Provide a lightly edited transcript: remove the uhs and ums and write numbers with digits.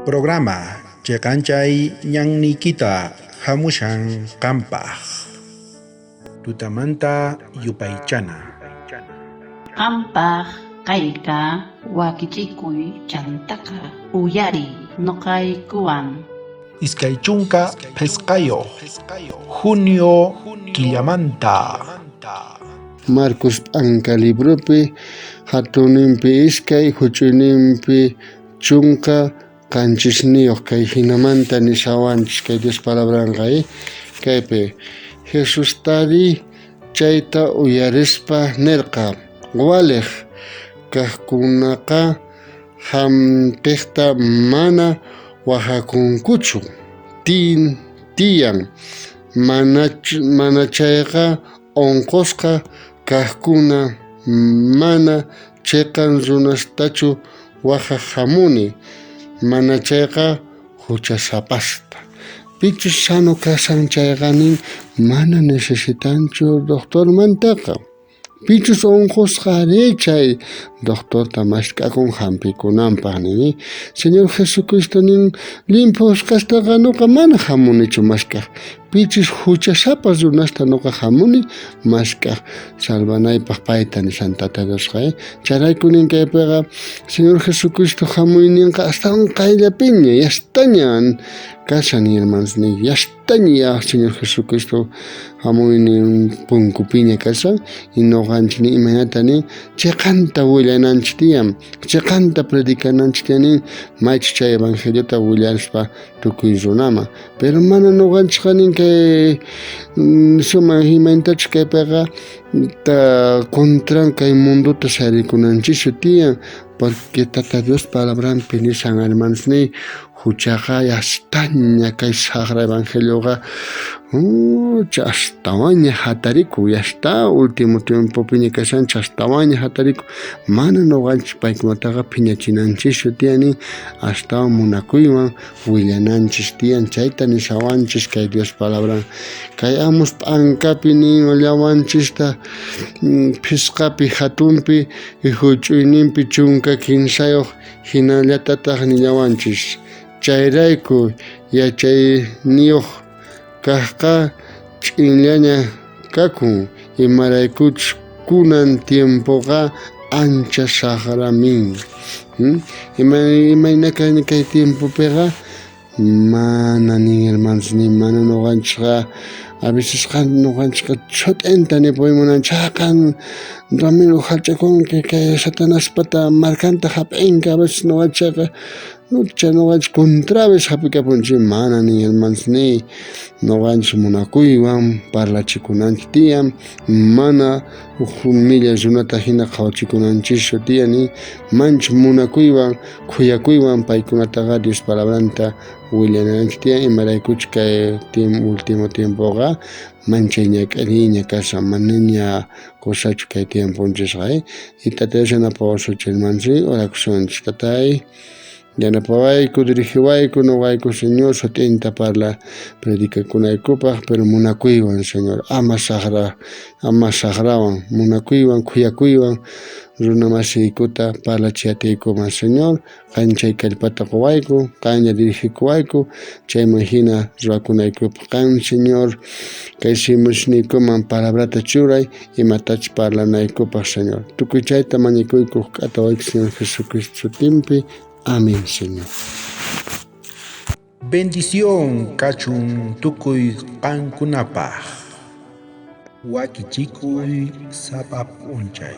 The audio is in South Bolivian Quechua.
Programa cheqanchay ñanniykita hamushan qampaq. Tutamanta yupaychana. Qampaj kayqa wakichikuy chantaqa uyariy noqaykuwan. 25 junio killamanta. Marcos p'anka libropi jatunninpi 2, juch'uyninpi 17 kay jinamanta nishawanchis kay Dios palabranqa kaypi Jesustari chayta uyarispa nerqa walej kajkunaqa jampejta mana wajakunkuchu tiyan mana chayqa onqosqa kajkuna mana cheqan runastachu wajaj jamuni mana chayqa juchasapasta. Pichus sano kashan chayqa nin mana necesitanchu doctormantaqa. Pichus onqosqa ari chay doctorta mask'akun jampikunanpaq nin. Señor Jesucristo nin limphusqastaqa noqa mana jamunichu mask'aj. Pichus juchasapa runasta noqa jamuni mask'aj salvanaypaq payta nishan Tata Diosqa. Chayrayku nin kaypiqa Señor Jesucristo jamuyninqa astawan qayllapiña yastaña kashan hermanos nin yastaña Señor Jesucristo jamuynin punkupiña kashan y noqanchis nin imaynata nin cheqanta willananchis tiyan cheqanta predicananchis tiyan nin maychus chay evangeliota willaspa tukuy runaman pero mana noqanchikqa nin kay sumaq imaynatachus kaypiqa contran kay mundota sayarikunanchischu tiyan porque Tata Dios palabranpi nishan hermanos niy juchaqa yastaña kay sajra evangelioqa astawanña jatarikun yasta último tiempopiña kashanchis astawanña jatarikun mana noqanchis paykunataqa phiñachinanchischu tiyan nin astawan munakuywan willananchis tiyan chayta nishawanchis kay Dios palabran kay Amos p'ankapi nin llawanchista phisqapi jatunpi juch'uyninpi 13 jinallatataj nillawanchis chayrayku yachayniyoj kajqa ch'inllaña kakun imaraykuchus kunan tiempoqa ancha sajramin. Imayna kay tiempopiqa mana nin hermanos ni mana noqanchikqa a veces noqanchikqa chut'inta nipuy munanchik qan domingo jallch'akunki kay Satanaspata marcanta jap'inki a veces noqanchikqa noqanchik contraves jap'ikapunchik mana nin hermanos ni noqanchik munakuywan parlachikunanchik tiyan mana uj millay runata jina qhawachikunanchischu tiyan nin manch munakuywan khuyakuywan paykunataqa Dios palabranta willananchik tiyan imaraykuchus kay último tiempoqa manchay ñak'ariyña kashan manaña kusachu kay tiemponchisqa y Tata Dios yanapawasuchik hermanos orakusunchik Tatay yanapawayku dirigiwayku noqayku Señor sut'inta parla predicakunaykupaq pero munakuywan Señor ama sajra ama sajrawan munakuywan khuyakuywan runa masiykuta parlachiyatiykuman Señor qan chay kallpata quwayku qanlla dirigikuwayku chayman hina ruwakunaykupaq qan Señor kay simusniykuman palabrata churay imatachus parlanaykupaq Señor tukuy chayta mañakuyku k'atawayku Señor Jesucristo sutinpi. Amén, Señor. Bendición kachun tukuy qankunapaq. Wakichikuy sapa p'unchay.